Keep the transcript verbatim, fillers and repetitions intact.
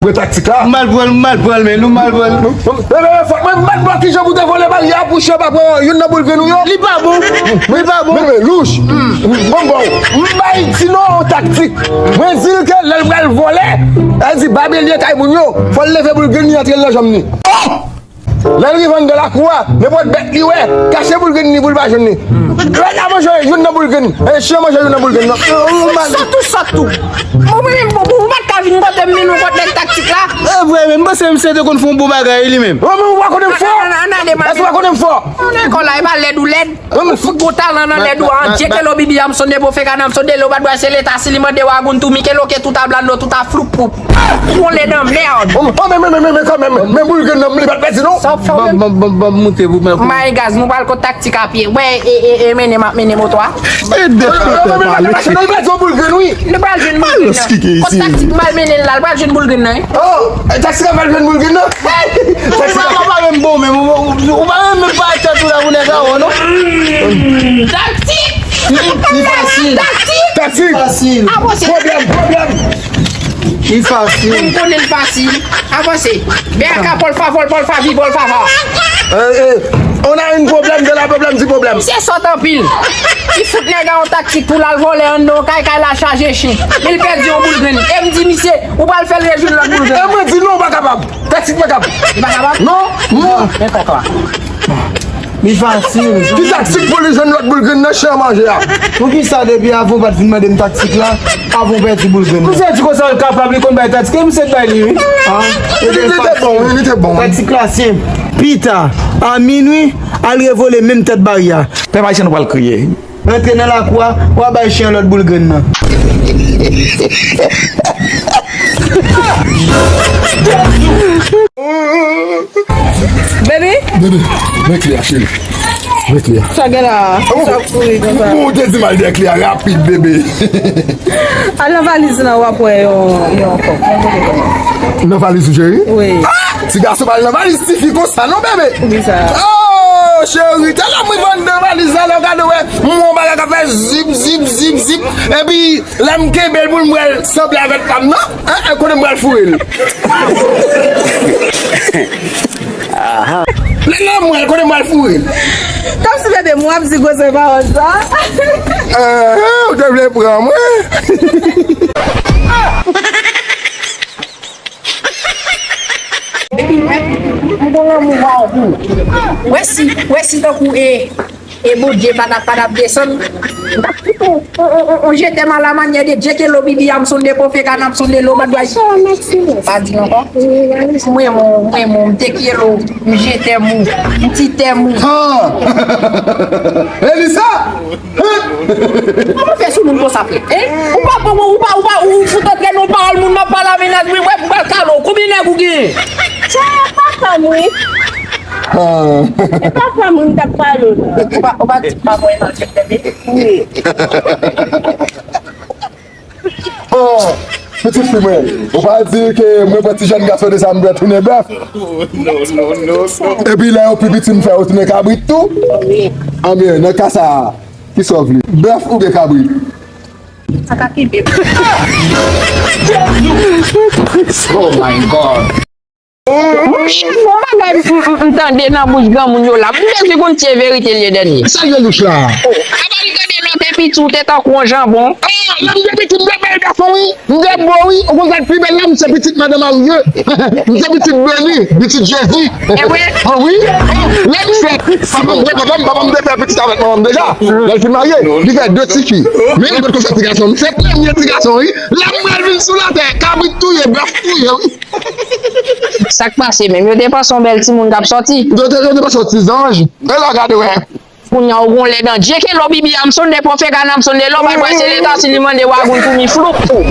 Pran taktik la. M mal pran l, m mal pran l, men nou mal pran l. Men, men, men, fòk mwen bat bò kijan pou te vole baryè a pou Chè pa pran youn nan boul grenn ou yo. Li pa bon. Li pa bon. Men, men, louch. Bon, bon. M bay Tino yon taktik. Mwen di l ke lè l pral vole, sa vle di babelye kay moun yo, fò l leve boul grenn li antre l nan janm li. Lè l rive anndan lakou a, nenpòt bèt li wè, kache boul grenn li pou l pa jwenn li. Lè l ap manje youn nan boul grenn, e, chen manje youn nan boul grenn nan. Sòt ou sòt tou. Mwen menm, bon, bon, ou pa t ka vin kote m, men nou kot nèg taktik la. E vre, men m panse misye te konn fè yon bon bagay, li menm. Mwen menm, ou pa konnen m fò? Èske ou pa konnen m fò? Ou nan lekòl la, e pa lèd ou lèd. Ou fout gwo talan nan lèd ou an. Djekelo Bibi Amson de Pwofeka Namson de Lo Badway se leta si li mande w a goun tou Mikeloke tout a blando tout a floup poup. Yon lèd an mèd. Oh, oh, men, men, men, men, men, kanmenm, men boul grenn nan, li pa t pèdi, non. Sa w ap fè w menm? Ban, ban, ban, ban m moute pou mwen. May gaz, nou pral kot taktik a pye. Wè, e, e, e, mennen m ap mennen moto a. E de fè pale. Non, li pèdi yon boul grenn, wi. Nou pral jwenn boul grenn nan. Kot taktik m al mennen l la, l pral jwenn boul grenn nan, wi. Oh, e taktik a pral jwenn boul grenn nan. Taktik a pa menm bon, men ou, ou, ou pa menm pa tèt ou la pou nèg a wè, non. Taktik! Li, li fasil. Taktik! Taktik! Fasil. Avanse. Pwoblèm, pwoblèm. Li fasil. M konnen l fasil. Avanse. B A K, Paul Favol, Paul Favi, Paul Fava. Eh, eh, on a un problème de la problème du problème. Misye sòt anpil. Li fout nèg a yon taktik pou l al vole anndan yon kay, kay la chaje chen. Men l pèdi yon boul grenn. E m di misye, ou pral fè l rejwenn lòt boul grenn. E mwen di non, ou pa kapab. Taktik pa kapab. Li pa kapab? Non. Non. Men pòkò a. Li fasil. Ki taktik pou li jwenn lòt boul grenn nan chen an manje a? Poukisa depi avan w pa t vin mande m taktik la, avan w pèdi boul grenn nan? Misye di konsa l kapab, li konn bay taktik, e misye t bay li, wi. Ah, li te bon, wi, li te bon. Taktik la senp. Pita, a minwi, al revole menm tèt baryè a. Pèp ayisyen, nou pral kriye. Rantre nan lakou a, w a bay chen an lòt boul grenn nan. Baby? Bebe, men kle a, cheri. Men kle a. Sa gen la? Sa ap kouri konsa. Bon, ou te di m al dèyè kle a rapid, bebe. Al nan valiz lan, w ap wè yon, yon kòb. Nan valiz ou, cheri? Wi. Ah! Ti gason pa al nan valiz tifi konsa non, bebe. Bizarre. Oh, cheri, talè m rive anndan valiz la, lè w gade, w wè, m wè yon bagay k ap fè zip, zip, zip, zip. Epi, lè m kenbe l pou m wè l sanble avèk pa m nan, hein, kote m pral foure l? Lè, lè m wè l, kote m pral foure l? Kòmsi bebe, m w ap di gwosè pawòl sa. Ah, ou te vle pran mwen? Epi, m gon lanmou, waw, pou ou. Wè si, wè si tankou e, e Bondye pa t ap, pa t ap desann, m t ap fout ou, on, on, on, on je t'aime à la manière de Djekelo Bibi Amson de Pwofeka Namson de Lo Badway. Pa di l ankò. M renmen w, m renmen w, m te kyelo, m je t'aime ou, m ti t'aime ou. Ah! Elisa! Kòman fè sou moun konsa, frè? Hein? Ou pa, ou pa, ou pa, ou fout antre nan pawòl moun, m ap pale a mennaj mwen, wè, m pral kale w. Konbyen nèg ou genyen? Se papa m, wi. Ah. Se papa m, wi, m t ap pale w la. Ou pa, ou pa di pa mwen nan, se bebe. Wi. Oh, pitit fi mwen, ou pa di ke mwen pran ti jèn gason de sa, m pral tounen bèf. Epi lè yo pi piti, m fè yo tounen kabrit tou. Anben, nan ka sa a, kisa w vle? Bèf oubyen kabrit? Sa ka kenbe. Oh my God. Monchè, gon bagay m, m, m, m tande nan bouch granmoun yo la. M bezwen konn si se verite l ye, Dènye. Sa l ye louch la? Oh, apa m tande lòt epi tou te tankou yon janbon. Ah, lè m te piti, m te bèl gason, wi. M te bo, wi. Ou konn sa k pi bèl la, m se pitit madan marye. M se pitit beni, pitit Jezi. E vre? Ah, wi. Ah, lè m fèt, papa m, papa m, papa m te fè pitit avèk manman m deja. Lè l fin marye, li fè de tifi. Men li potko fè ti gason. M se premye ti gason, wi. Lè m pral vin sou latè, kabrit touye, bèf touye, wi. Sa k pase menm? Yo te panse yon bèl timoun k ap sòti. Yo te, yo te panse yon ti zanj. E lè w gade, wè. Kounye a, ou gon lèd an Djekelo Bibi Amson de Pwofeka Namson de Lo Badway se leta si li mande w a goun pou mi floup pou.